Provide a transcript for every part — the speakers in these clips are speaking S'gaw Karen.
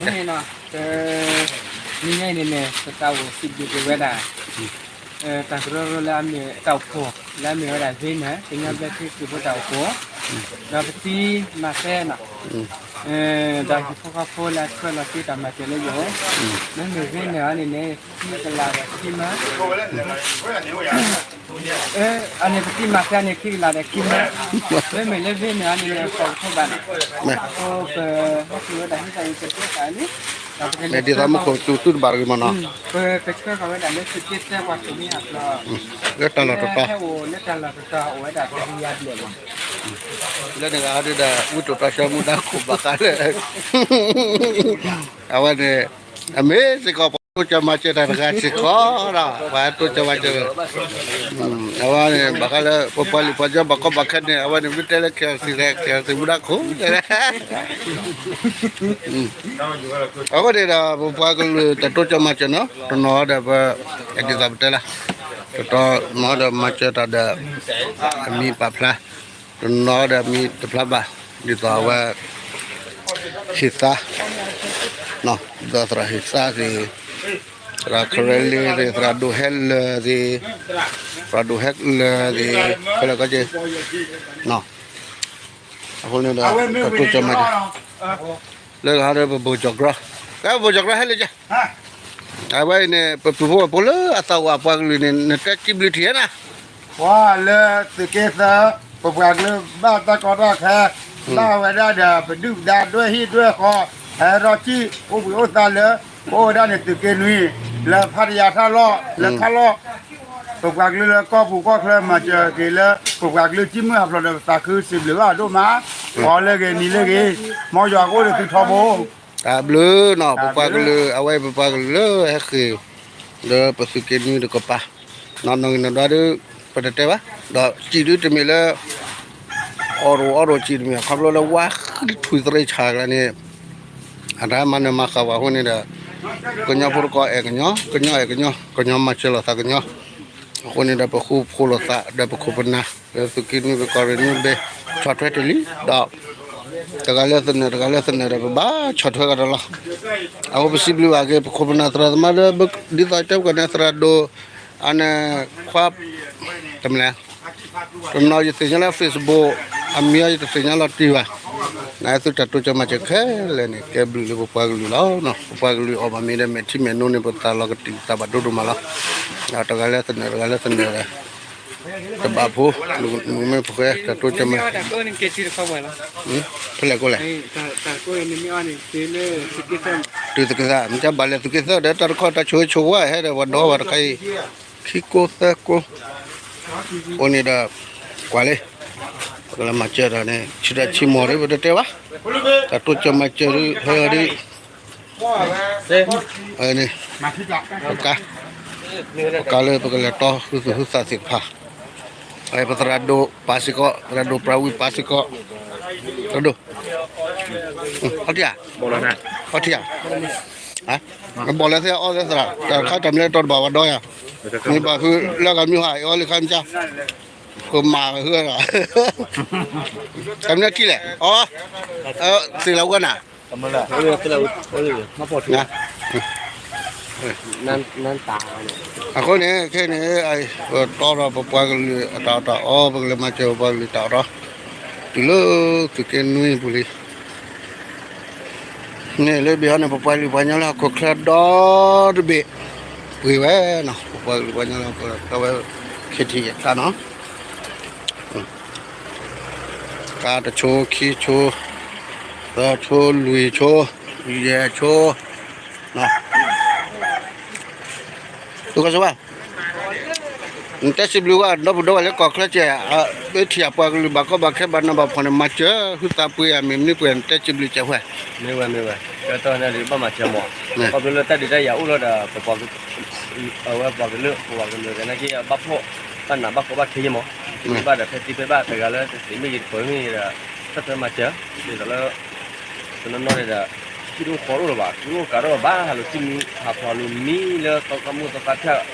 န့ၣ်နီၤ, တနံၤညါအံၤန့ၣ်န့ၣ် ပတၢ်အိၣ်စံးဘျုးက့ၤဝဲဒၣ် တၢ်ကရၢကရိလၢအမ့ၢ်တၢ်အိၣ်ဖှိၣ် လၢအမ့ၢ်ဝဲဒၣ် Winner ကညီဘျၢထံခရံာ်ဖိတၢ်အိၣ်ဖှိၣ်, ဒီးပတံၤမၤသဲနီၤ, ဒီးဟံၣ်ဖိဃီဖိလၢအဆှၢလီၤသ့တၢ်မၤစၢၤလၢယအိၣ်, လၢမ့ၢ် Winner အံၤန့ၣ်န့ၣ် ခံကလးဒီးခံမၢ အန့ၣ်ပတံၤမၤသဲန့ၣ် ခံကလးဒီးခံမၢ, မ့မ့ၢ်လၢ Winner အံၤန့ၣ်န့ၣ် ကိးကထိဘၣ်န့ၣ်, အဃိပ ဟဲက့ၤဝဲဒၣ်ဟံးတၢ်အံၤတသ့ဘၣ်န့ၣ်, ဒီးပကလဲၤ ဒ်သိးမူခိၣ်ကတူၢ်သူတဘၣ်တဂ့ၤမ့ၢ်နီၤ, ပကဆှၢဃီၤဝဲဒၣ်လၢသုးက့သၢပှၤသုးမုၢ်ဟးဖျိး, လၢတၢ်လီၢ်တတီၤ, ဟဲအိၣ်လၢတၢ်လီၢ်တတီၤအိၣ်ဝဲဒၣ်တကယၤဘျဲၣ်မး, လၢန့ၣ်ဂၤဒုဒီး ဝံတိာ်တီဆှၢမူဒါခိၣ်ဘၣ်ဃးလၢ အဝဲန့ၣ် အမ့ၢ်စ့ၢ်ကီးပှၤတိစၢၤမၤစၢၤတၢ်တဂၤစ့ၢ်ကီးဒီး ပှၤတိစၢၤမၤစၢၤ အဝဲန့ၣ် ဘၣ်ဃးလၢ ပပှၤလုၢ်ပှၤကညီဘၣ်ကီဘၣ်ခဲန့ၣ် အဝဲန့ၣ် မ့ၢ်တဲလၢ KLC လဲၣ် KLC မူဒါခိၣ်တဲ အဃိန့ၣ်ဒီး ပပှၤကလုာ်တၢ်တိစၢၤမၤစၢၤနီၤ တနီၤဒီးပ ဒ်သိးပတဲလၢ တနီၤဒီးမၤစၢၤတၢ်ဒီး အမံၤပာ်ဖျါ တနီၤဒီးအမံၤတဖျါဘၣ် ဒ်သိးအဝဲ ဟ့ၣ်သါ ဒ်သိးသရၣ်ဟ့ၣ်သါသ့ၣ် သရၣ်ခရၢလ့သ့ၣ် သရၣ်ဒိၣ်ဟဲလၢာ်သ့ၣ် သရၣ်ဒိၣ်ဟဲလၢာ်သ့ၣ် ခဲလၢာ်ခဲဆ့ အဃိန့ၣ်ဒီး ပတိစၢၤမၤစၢၤ လၢကဟးဒီးပဘိၣ်ကၠီၣ်ကြီ ကဲပဘိၣ်ကၠီၣ်ကြီဟဲလၢာ်ကဲ အဝဲအံၤန့ၣ် ပပုၢ်ဖိဝဲၢ်ဖိလၢအသးအိၣ်အပှၤကလုာ်န့ၣ် နတဲစံးဘျုးထံၣ်ဧါနၤ ပှၤလၢသုးက့သၢ ပပှၤကလုာ်ဘၣ်တၢ်ကီတၢ်ခဲ ဘၣ်ဝဲဒၣ်ဒီးပဒုၣ်ပဒါဒွဲၣ်ဟံၣ်ဒွဲၣ်ဃီ ဟဲထီၣ်စံၣ် အိၣ်ဘှံးအိၣ်သါလၢ ပအိၣ်ဝဲဒၣ်န့ၣ်သုးက့နွံ လၢဖးတယၤထၣ်လီၢ် လၢထၣ်လီၢ် ပပှၤကလုာ်လၢကီၢ်ပူၤကီၢ်ချၢမၤစၢၤက့ၤလၢ ပပှၤကလုာ်စံၣ်မုၢ်ဟးဖျိးဒီးပသးခုစံးဘျုးဘၣ်ဒိၣ်မး အီၤလၢဂ့ၤနံၤလၢဂ့ၤ မ်ယွၤကအိၣ်ဒီးသုထီဘိ တၢ်ဘျုးနီၤ ပပှၤကလုာ် အဝဲပပှၤကလုာ်လၢဟဲဃ့ၢ် လၢပသုးက့နွံတကပၤ နီၢ်နီၢ်ဂ့ၤနီၢ်ဒွးဒု ပတတဲဘၣ် ဒီးစံးဒုတမ့ၢ်လၢ အီၣ်ရိၣ်အီၣ်ရိၣ်စံးတမ့ၢ် ခီဖျိလၢဝါဃံထွံၣ်သရ့ဆၣ်ကျါန့ၣ် အတၢ်မၤနၢၤမၤဃၣ်ဝဲအဃိန့ၣ်ဒီး ကညီဖိတကီၢ်အဲၣ်ကညီ ကညီအဲၣ်ကညီ ကညီမၤစၢၤလိာ်သးကညီ အဃိန့ၣ်ဒီး ပဃူဖိးလိာ်သးဒီးပခိၣ်ပနၢ် လၢသုးက့နွံပကီၢ်ရ့ၣ်နွံဘ့ၣ် ဆီၣ်ထွဲတ့ၢ်လံ ဒီး တဂၤလၢသနၢၣ် တဂၤလၢသနၢၣ်ဒီး ပဘၣ်ဆီၣ်ထွဲကဒီးလီၤ. အဃိပစံးဘျုးဘၣ်က့ၤ ပခိၣ်ပနၢ်သရၣ်သမါလၢ ဒ်သိးတဲပှၤန့ၣ် သရၣ်ဒိၣ် အန့ၣ် ခွါ တမလဲၣ် တနီၤယသ့ၣ်ညါလၢ Facebook အမံၤအီၤယတသ့ၣ်ညါလီၤတံၢ်ဘၣ်. နသုတၢ်တိစၢၤမၤစၢၤခဲလၢာ်န့ၣ် ကဲဘျုးလၢပပှၤကလုာ်လီၤ. ပပှၤကလုာ်အီၣ်ဘၣ်မ့ၤဒီးမဲာ်ထံမဲာ်နိန့ၣ် ပသးလီၤကတံာ်သးဘၣ်ဒိဒိၣ်မးလီၤ. တဂၤလၢသနၢၣ် တဂၤလၢသနၢၣ်ဒီး တဘၣ်ဖိ မ့ၢ်ပဃဲတၢ်တိစၢၤမၤ ဖဲလဲၣ်ကိးလဲၣ် တုၤသုးက့သၢ မ့ၢ်ကဘၣ်လဲၤသုးက့သၢဒီး တၢ်တခီတၢ်ဆိၣ်ဂ့ၤဆိၣ်ဝါဟဲဒီး ပှၤဒီးပှၤတခါအံၤ ခံကိသၢကိ အိၣ်န့ၣ်ဒီး ကွၢ်လံ ပကလဲၤမၤစၢၤတၢ်န့ၣ် ဆံတၢ်ဆံမီၢ်ဒ် ပတတဲဘၣ် တၢ်တိစၢၤမၤစၢၤဒ် ဟဲဒ် န့ၣ် ပကါ ပကါလၢပကလဲၤတီဟုသူၣ်ဟုသးသ့ၣ်တဖၣ် ပသရၣ်ဒိၣ်ပာ်စ့ၢ်ကီး သရၣ်ဒိၣ်ပြၢဝံပာ်စ့ၢ်ကီး သရၣ်ဒိၣ် အီထံဧါ အီထံဧါ ဘီၣ်လဲၤသ့အီသ့သရၣ် တၢ်တခါတၢ်မနုၤတီတဘၣ်ဝဲဒီးယၤ မ့ၢ်ဘၣ်ဖုလၢကမံဟါအီလံခါမစါ ကမၤဝဲဟုဒီး တၢ်မနုၤထံလဲၣ် အီ သ့ၣ်လီၤဝဲနၤ အဃိန့ၣ် ခဲန့ၣ် ပတီဒီးပပှၤကလုာ်အတၢ်အီၣ်တၢ်အီ ပကလဲၤမၤစၢၤပပှၤကလုာ်တၢ်အီၣ်တၢ်အီ တုၤလၢသုးက့နွံပူၤလံ န့ၣ်လၢဘၣ်ဟီန့ၣ် ပပှၤလုၢ်ပှၤကညီလၢဟီၣ်ခိၣ်ချၢဒီတဘ့ၣ် ပှ့ၤဝဲနီၤ ပပှၤလုၢ်ပှၤကညီလၢဟီၣ်ခိၣ်ချၢ တၢ်ဝဲ ခဲထံယဲၢ်ချါနီၤ ကါတဆိ ခံဆိ သၢဆိ လွံၢ်ဆိ ယဲၢ်ဆိ သုကစၢ်ဝဲ နတဲစံးဘျုးဝဲ ဒီပုၢ်ဒီဝဲၢ်လၢကီၢ်ချၢကဲး မ့ၢ်ထံၣ်အပှၤကလုာ်ဘၣ်ကီဘၣ်ခဲဘၣ်နးဘၣ်ဖှီၣ်န့ၣ် မၤစၢၤဟုသးပှ့ၤအမ့ၢ်မနုၤပှ့ၤ နတဲစံးဘျုးကဲးဝဲ မ့ၢ်ဝဲမ့ၢ်ဝဲ ကဲတီၢ်န့ၣ်လံ ဘၣ်မၤစၢၤမး ခီဖျိလၢတၢ်ဒုးတၢ်ယၤအိၣ်လီၤဒီး ပပှၤ အဝဲပှၤကလုာ် ပပှၤကလုာ်သနာ်က့ ဘၣ်ဖှီၣ် ဘၣ်နးဘၣ်ဖှီၣ်ဘၣ်ခဲယဲမး မ့ၢ်ဘၣ်ဒီးဖဲသံဖဲဘၣ်တဂၤလၢတသ့ၣ်မ့ၢ်ဂ့ၤတပၢၤမ့ၢ်ဂ့ၤဒီး ဆီၣ်ထွဲမၤစၢၤ ဒ်သိးလၢ တနီၤနီၤန့ၣ်ဒီး ဟံၣ်တအိၣ်ဃီတအိၣ်လၢၤဘၣ် သုအိၣ်ကးထီၣ်ဘၣ် ဟးလိာ်တံၢ်မံၤ ဟးဖျိးလိာ်မံၤလၢကီၢ်ကီၢ်မိၢ်သီခါဖၠၣ်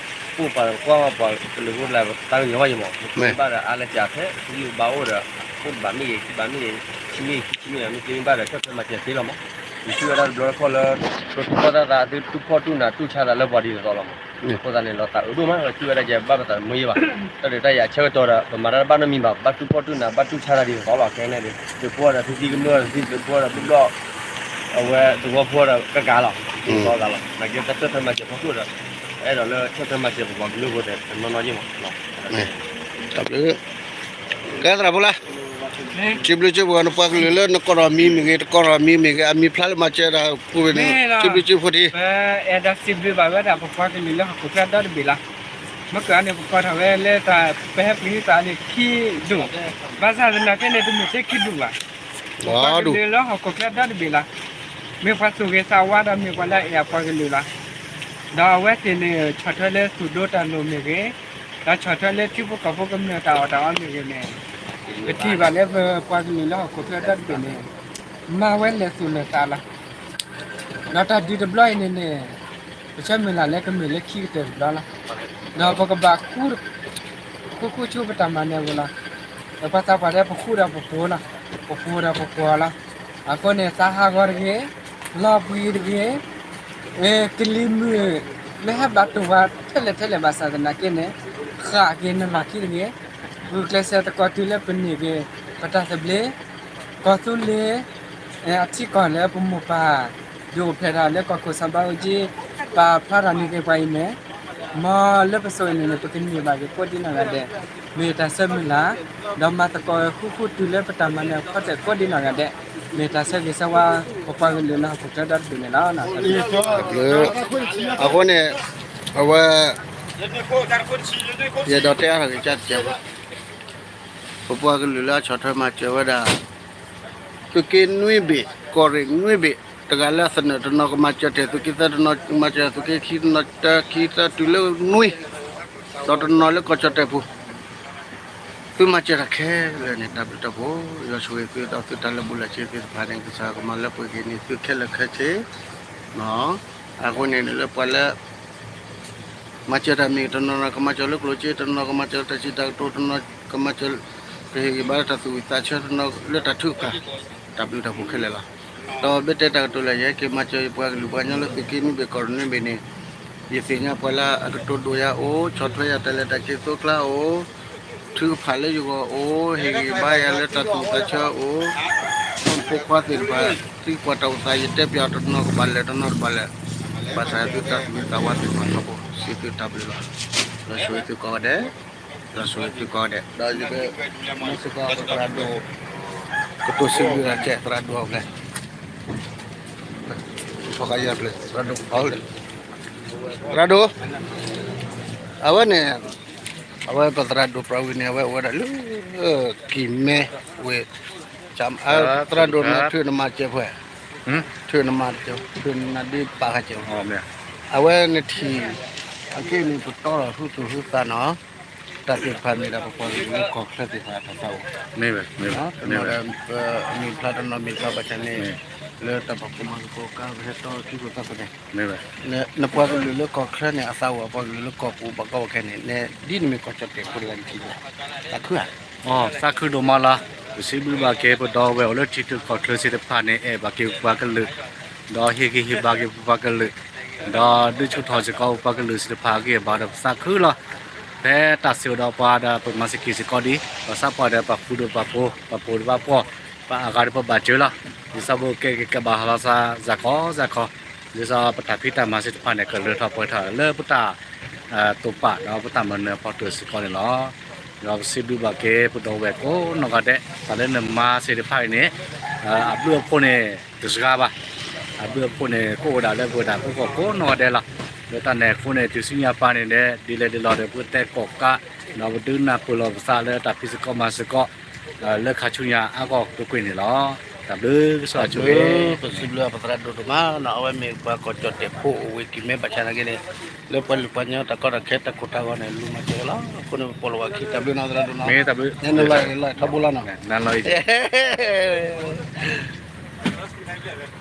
အိၣ်ပှၤကွၢ်ပှၤကလုာ်ဖိတဂၤ တၢ်ကညီၤဘၣ်ယဲမး မ့ၢ်ဘၣ်ဒီးအါလၢကၢ်ဖဲ သုမ့ၢ်ဘၣ်အိၣ်ဒီး အိၣ်တဘးမ့ၢ်ဂ့ၤ ခံဘးမ့ၢ်ဂ့ၤ ဆံမ့ၢ်ဂ့ၤ ခံဆံမ့ၢ်ဂ့ၤ မ့ၢ်ကမ့ၢ်ဘၣ်ဒီး ဆီၣ်ထွဲမၤစၢၤသ့လီၤမး ယထံၣ်ဝဲဒၣ်တဘျီတခီၣ်လၢ ပထံၣ်ဘၣ်သးသုတူၢ်ဖှီၣ်တူၢ်နးတူၢ်ဆါသးလၢပှၤဒ်သိးသိးလီၤမး. အဃိသတးန့ၣ် လီၤသးအုးဒိၣ်မး ပထံၣ်ဝဲဒၣ်ယဲဘၣ်ပသးတမုာ်ယဲဘၣ်. တၢ်ဒုးတၢ်ယၤဆၢကတီၢ်ဒီး ပမၤတၢ်တဘၣ်နီတမံၤဘၣ်, ဘၣ်တူၢ်ဖှီၣ်တူၢ်နး ဘၣ်တူၢ်ဆါသးဒ်သိးသိးလီၤ. ခဲန့ၣ်ဒီး သုးဖိဒီးသုသံကမၢၢ်ဒီးသုးဖိဒီးသုးဘျီၣ် အဝဲသဝီဖိဒီးကကးလီၤ. ဒ်သိးသးလီၤ. နာ်က့တၢ်ဆၢထၢၣ်မၤစၢၤဖီခိၣ်ဒီး အဲၣ်ဒိးလၢဆၢထၢၣ်မၤစၢၤပပှၤကလုာ်ဖိသ့ၣ်တနီၤနီၤယ့ၢ်မး. တၢ်ဘျုး ကဲသရၣ်ဖိလၢ စံးဘျုးစံးဖှိၣ်နပှၤကလုာ်လၢနကိးထီၣ်မံၤမ့ၢ်ဂ့ၤ တကိးထီၣ်မံၤမ့ၢ်ဂ့ၤ အမံၤဖျါလၢမၤစၢၤတၢ်ပူၤန့ၣ် စံးဘျုးစံးဖှိၣ်ထံ ပအဲၣ်ဒိးစံးဘျုးဘၣ်ဝဲဒၣ်ပပှၤကလုာ်လၢဟီၣ်ခိၣ်ချၢဒီတဘ့ၣ်လီၤ. မ့ၢ်ကန့ၣ် ပကိးထီၣ်ဝဲလၢတၢ် ပဟဲပှ့ၤသးန့ၣ်ခံဒူၣ်, ဘၣ်ဆၣ်သနာ်က့န့ၣ် တမ့ၢ်ထဲခံဒူၣ်ဘၣ်. ပပှၤကလုာ်လၢဟီၣ်ခိၣ်ချၢဒီတဘ့ၣ်လီၤ. မ့ၢ်ပှၤသူၣ်ဂ့ၤသးဝါဒီးမ့ၢ်ပှၤလၢအအဲၣ်အပှၤကလုာ်လီၤ. ဒီးအဝဲသ့ၣ်န့ၣ် ဆီၣ်ထွဲလၢသူၣ်ဒိတၢ်လိၣ်မ့ၢ်ဂ့ၤ, ဒီးဆီၣ်ထွဲလၢထံဖိကီၢ်ဖိကမျၢၢ်တၢ်အီၣ်တၢ်အီမ့ၢ်ဂ့ၤန့ၣ်, ပထံၣ်ဘၣ်လၢပပှၤကလုာ်လၢဟီၣ်ခိၣ်ချၢဒီတဘ့ၣ်န့ၣ် မၤဝဲလဲၤသူၣ်လဲၤသးလီၤ. ဒီးတၢ်ဒုးတဘျီအံၤန့ၣ်န့ၣ် ပဆၢမုၢ်လၢ်လၢကမ့ၢ်လၢခံကတၢၢ်တဘျီလီၤ. ဒီးပကဘၣ် ဃူဃူဆူပတၢ်မၤနၢၤပူၤလီၤ. ဒီးပှၤသးပှၢ်ဒီးပဃူဒီးပဖိးလီၤ. ပဖိးဒီးပဖိးလီၤ. အဃိန့ၣ် သးဟးဂီၤတဂ့ၤ, လီၤပှံၤတဂ့ၤ, ကလံၤမုၢ်လၢဟဲဘၣ်တိၢ်ဝဲထဲလဲၣ်ထဲလဲၣ်ဘၣ်ဆၣ်သနာ်က့န့ၣ်, ဃၣ်က့ၤနလီၢ်ခံတဂ့ၤ, ဂုာ်ကျဲးစၢးသကိးတုၤလၢပန့ၢ်က့ၤ ပတၢ်သဘျ့, ကီၢ်သူလ့ၤ အထံကီၢ်လၢပမိၢ်ပၢ် ဒုးအိၣ်ဖျဲၣ်ထီၣ်လၢကီၢ်ခိၣ်စီၤဘးအူကၠံ ပာ်ဖျါထီၣ်န့ၢ်က့ၤပှၤအံၤန့ၣ်, မ်လၢပစိၤအံၤန့ၣ်န့ၣ် ပကန့ၢ်ဘၣ်က့ၤကိးဒ်နီၢ်ဂၤဒဲး, မ့ၢ်တၢ်ဆၢမုၢ်လၢ်, ဒီးမၤသကိးဃူဃူတုၤလၢပတၢ်မၤနၢၤဖီတၢၣ်ကိးဒ်နီၢ်ဂၤဒဲး, မ့ၢ်တၢ်ဆၢဂ့ၤဆၢဝါ ပပှၤကလုာ်လၢဟီၣ်ခိၣ်ချၢဒီတဘ့ၣ်န့ၣ်လီၤ. အဃိန့ၣ် အဝဲ ယအဲၣ်ဒိးတဲအါထီၣ်က့ၤကၠၢ်တကဲးဖိ ပပှၤကလုာ်လၢအဆီၣ်ထွဲမၤစၢၤဝဲဒၣ် သုးက့နွံဘ့ၣ် ကီၢ်ရ့ၣ်နွံဘ့ၣ်, တဂၤလၢအသနၢၣ်တနီၤကမၤစၢၤတ့ၢ် သုးက့သၢတနီၤကမၤစၢၤ သုးက့ခံတနီၤ တၢ ခံသၢတုၤလၢနွံ, ဒီးတနီၤလၢကီၢ်ကၠီၣ်တဲၣ်ပူၤ, သုမၤစၢၤတၢ်ခဲလၢာ်န့ၣ် တၢ်ဘျုးတၢ်ဖှိၣ် ယွၤဆိၣ်ဂ့ၤသုဒီးသုတၢ်လၢာ်ဘူၣ်လၢာ်စ့သ့ၣ်တဖၣ်န့ၣ် ကစၢ်ကမၤလၢပှဲၤက့ၤန့ၢ်သုခဲလၢာ်ခဲဆ့, အဃိန့ၣ်န့ၣ်လၢပှၤလၢ မၤစၢၤတၢ်မ့ၢ်တနီၤနီၤ ကမၤစၢၤလၢကျိၣ်စ့ တနီၤကမၤစၢၤလၢတၢ်စံးတၢ်ကတိၤ တနီၤကမၤစၢၤ ကဟ့ၣ်ဂံၢ်ဘါလၢတၢ်သူၣ်ဝံၣ်သးဆၢ တနီၤလၢတၢ်ထုကဖၣ်, တၢ်ဘျုးတၢ်ဖှိၣ်ခဲလၢာ်လီၤ. ဒီးဘၣ်တဲတၢ်ကတိၤလၢယဟဲက့ၤမၤစၢၤယပှၤကလုာ်ပှၤကညီလၢသုးက့နွံဘ့ၣ် ကီၢ်ရ့ၣ်နွံဘ့ၣ်န့ၣ်, ယသ့ၣ်ညါပှၤလၢအကတိၤဒိၣ်ယၤအိၣ် ဆီၣ်ထွဲယၤတၢ်လဲၤတၢ်က့ၤသိကျါအိၣ် ထုကဖၣ်လၢယဂီၢ်အိၣ် ဟ့ၣ်ဂံၢ်ဘါယၤလၢတၢ်သူၣ်ဝံၣ်သးဆၢအိၣ်, ဖိမုၣ်ဖိခွါသ့ၣ်တဖၣ် သံကွၢ်တၢ်အိၣ်သး ယတဲပၠးတနီၤကဘၣ်လဲၤတနီၤကဘၣ်လဲၤ, ဘၣ်ဆၣ်သုတၢ်သူၣ်ဂ့ၤသးဝါသ့ၣ်တဖၣ်ထီဘိ စံးသုတၢ်ဘျုးလီၤ. ယွၤဆိၣ်ဂ့ၤသုကိးဂၤဒဲး, ယွၤဆိၣ်ဂ့ၤသုကိးဂၤဒဲး ဒီးယက မ့ၢ်စ့ၢ်ကီးပသရၣ်ဒိၣ် ကတိၤစံးဘျုးတၢ်ကဲ သရၣ်ဒိၣ်အဝဲ ဖီကယၤဖျဲၣ် သရၣ်ဒိၣ်ဖီလၢ သရၣ်ဒိၣ် အဝဲန့ၣ် အဝဲပသရၣ်ဒိၣ်ပြဝံၤန့ၣ် အဝဲအိၣ်ဝဲဒၣ်လၢ ကံၢ်မဲဝ့ၢ် သရၣ်ဒိၣ်နထုးနမၤစၢၤဖဲ ထုးနမၤစၢၤ ထုးနဒ့ပာ်ခါစၢၤ အဝဲနထံၣ် အခဲအံၤန့ၣ် ပတီထီၣ်ဟုသူၣ်ဟုသးနီၤ တၢ်သ့ၣ်တဖၣ်မ့ၢ်ဒၣ်ပပှၤကလုာ်လၢကီၢ်ချၢသ့ၣ်တဖၣ်အတၢ်သးအိၣ် တနီၤဒီး မ့ၢ်ဖျါတနီၤမ့ၢ်ဖျါဘၣ်ဆၣ်န့ၣ် လၢတၢ်ပာ်ဖှိၣ်မၤသကိးကါ ပဟဲတီခံခိၣ်သၣ်ခိၣ်န့ၣ် နပှၤကလုာ်လၢကီၢ်ချၢန့ၣ် အသးအိၣ်အပှၤကလုာ်လၢကီၢ်ပူၤဘၣ်ကီဘၣ်ခဲန့ၣ် ဒ်နမ့ၢ်ကီၢ်ကၠီၣ်တဲၣ်ဖိတဂၤန့ၣ်ထံၣ် သးခုဧါ သးခုဒိၣ်မးလီၤ. ပစံးဘျုးဘၣ်က့ၤပဒီပုၢ်ဝဲၢ်အိၣ်လၢထံချၢကီၢ်ချၢသ့ၣ်တဖၣ်န့ၣ် အဲၣ်ဘၣ်က့ၤပပှၤကလုာ် ဒီးဟ့ၣ်ဂံၢ်ဟ့ၣ်ဘါက့ၤပပှၤကလုာ် ဒီးဒုးဆူၣ်ထီၣ်စ့ၢ်ကီးပပှၤကလုာ်သ့ၣ်တဖၣ်အဂံၢ်အဘါဒီးပသးခုလီၤ. ဖဲတၢ်စံးအိၣ်ဒီးပှၤဒီးပမၤစၢၤက့ၤစ့ၢ်ကီးဒံး ပသးပှၢ်ဒီးပဃုာ်ဒီးပဖိး ပဖိးဒီးပပှၢ် ပအဂၤဒီးပဘၣ်စၢၤလီၤ. ဒ်သိးပကဲက့ၤကဲဘၣ်ဟးလီၤသးစ့ၢ်ကီးစ့ၢ်ကီး ဒ်သိးပတၢ်ဖံးတၢ်မၤသ့ၣ်တဖၣ်န့ၣ် ကလၢထီၣ်ပှဲၤထီၣ်လၢပတၢ် တိာ်ပာ်ဒီးပတၢ်မၤနၢၤအဖီတၢၣ်စ့ၢ်ကီးန့ၣ်လီၤ. ဒီးပစံးဘျုးဘၣ်က့ၤပဒီပုၢ်ဝဲၢ်ကိးနီၢ်ဂၤဒဲး တၢ်လၢနမၤသ့ၣ်တဖၣ်အံၤန့ၣ် အဘျုးအဖှိၣ်န့ၣ် တစှၤဘၣ်. အဘျုးအဖှိၣ်န့ၣ် ကအိၣ်ဝဲဒၣ်လၢပဝဲဒၣ်ပဂီၢ်ကိးနီၢ်ဂၤဒဲးလီၤ. လၢတၢ်န့ၣ်အဃိန့ၣ် တုၤဆူညါပၢ်န့ၣ်ဒီး ဒ်လဲၣ်ဒ်လဲၣ်ဒီး ပကတဲကိးကး ဒီးပဒုးနၢ်ပၢၢ်လီၤပသးလၢတၢ်ဖံးသကိးမၤသကိး လၢခါဆူညါအါဂီၢ်ကွ့ၢ်ကွ့ၢ်န့ၣ်လီၤ. တၢ်ဘျုးကစၢ်ဆိၣ်ဂ့ၤ ပစံးဘျုးအပသရၣ်ဒိၣ်ဒိၣ်မးနီၤ အဝဲမ့ၢ်ပှၤကီၢ်ကၠီၣ်တဲၣ်ဖိအိၣ်ဝ့ၢ်ကံၢ်မဲဘၣ်ဆၣ်နာ်က့န့ၣ် လၢပှၤလုၢ်ပှၤကညီတၢ်ကီတၢ်ခဲတၢ်ကိၢ်တၢ်ဂီၤန့ၣ် လူၤမၤစၢၤလီၤ. အဃိန့ၣ် ပပိာ်လီၤဝဲခံ တၢ်ဘျုးနီၤသရၣ်ဒိၣ်နီၤ မ့ၢ်တၢ်ဘျုး ထီဘိလီၤနီၤ နၤလီၤအံၤ